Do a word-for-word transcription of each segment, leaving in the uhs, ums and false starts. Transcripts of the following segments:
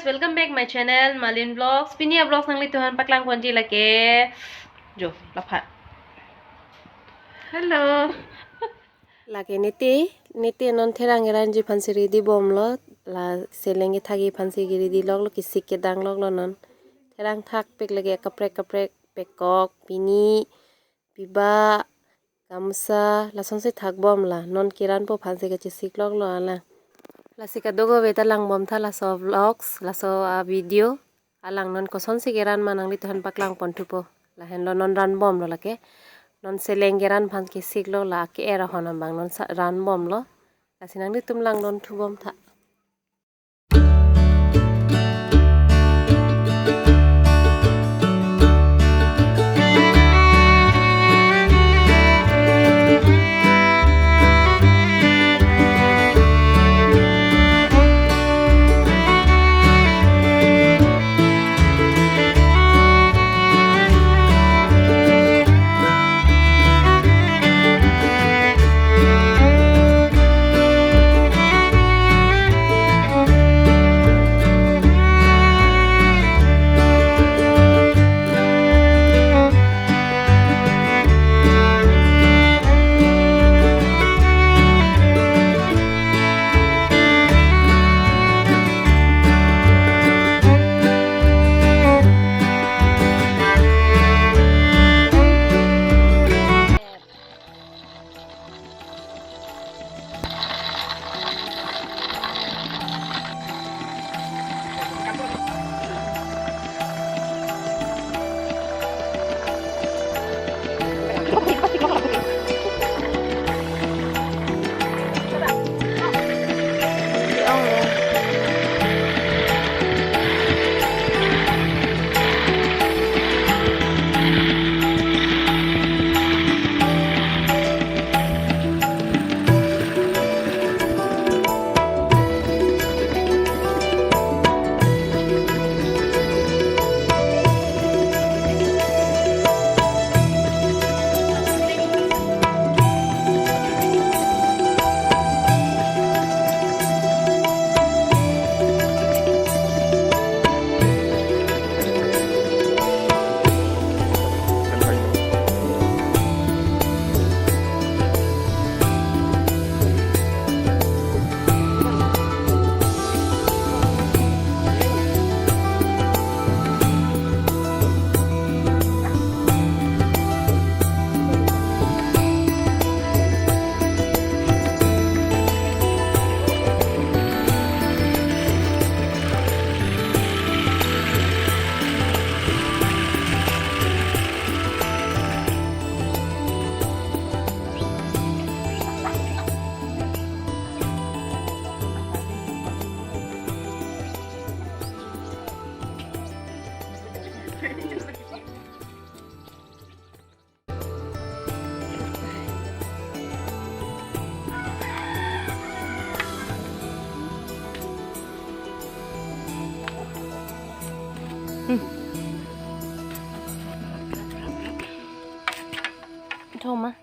Welcome back my channel, Malin Vlogs. Pini a-vlogs nanglitumphan paklangponji lake. Jo, laphan. Hello. Lake niti, niti non therang eranji aphansi ready bomlo, la seleng kethakji aphansi ready loklo, kesik kedang loklo non. Therang thakpik lake kaprek kaprek pekok, pini, piba, gamsa, lasonsi thak bomlo, non keranpo aphansi kachesik loklo alang. Lasi kadokave ta langbomtha laso vlogs, laso a-video. Alang non kosonsi keran ma nanglitumphan paklangponthupo. Lahenlo non ran bomlo lake. Non seleng keran aphan kesiklo, la ke-er ahon abang non sa-, ran bomlo. Lasi nanglitum langdonthu bomtha. Hmm. Thoma.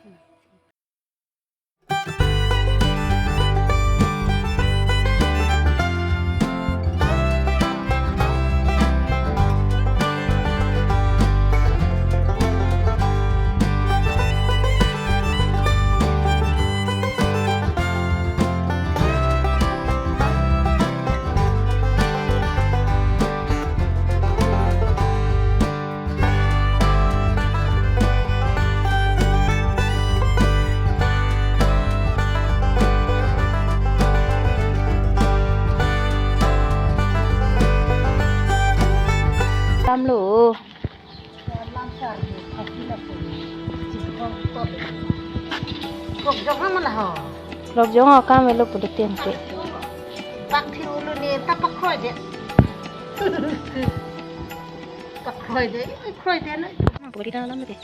Tamlo. Lok jong ho. Lok jong ho, kam elo pudet tin ke. Bak thi ulu ni ta pakroidet. Pakroidet, kroidet na. Puri dalam deh.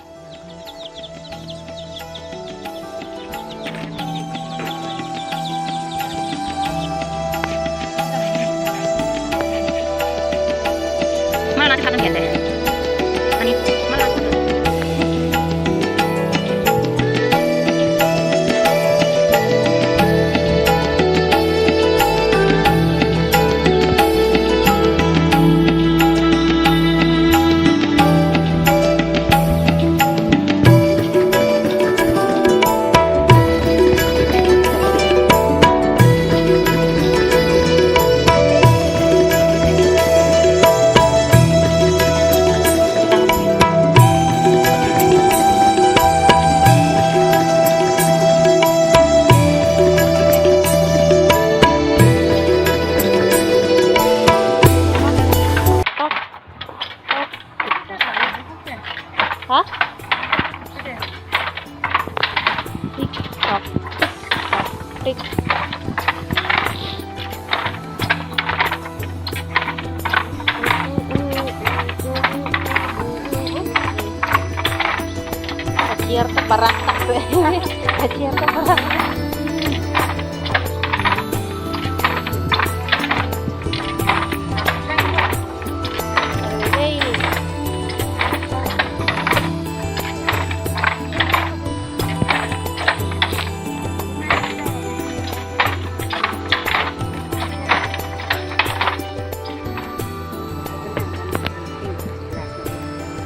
Mana nanti kanan dia deh. Ani, mana? Ha? Tik tok, tik tok, tik. Kachir tu barang tak tu. Kachir tu barang tak. Hey.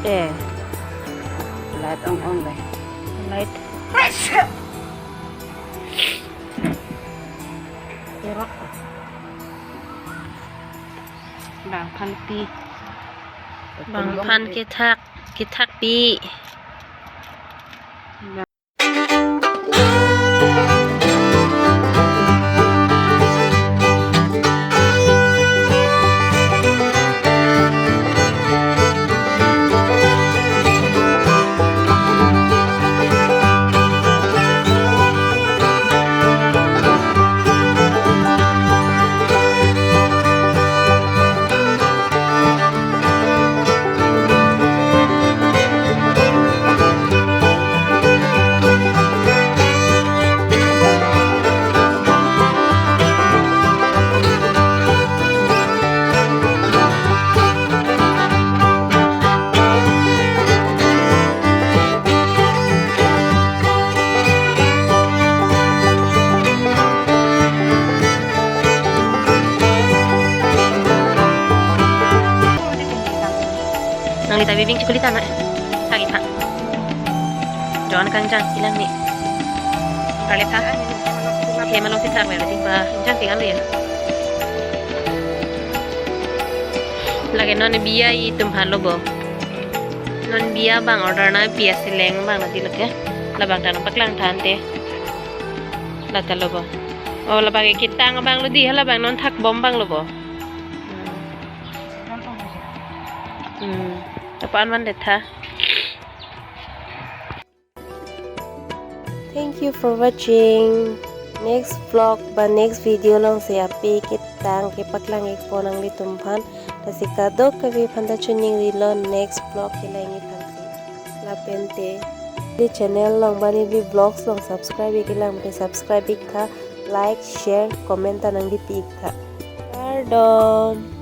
Eh. Light on on deh. Light. Bang phan pi. Bang phan kethak, kethak pi. Nangli ta bibing chikuli ta ma. Tagi pa. John kangjang ilang ni. Kali ta. Hem along si thak wala di ba. Jang tinggal ya. Lake non biya itum halo bo. Non biya bang order na biya seleng bang nati lake. Labang ta nangpaklang tha ante. Lata lo bo. Oh, labang ke ketang bang lo di, halabang non thak bom bang lo bo. Hmm. Hmm. Apa an man det tha. Thank you for watching. Next vlog ba next video along si ape ketang kepaklang ikpo nanglitum aphan. Lasi kadokave aphan ta choningri lo next vlog kelang iphan si. Lapen te di channel along ba neli vlogs along subscribe ik lang te subscribe ik tha, like, share, comment ta nangkipi ik tha. Kardom.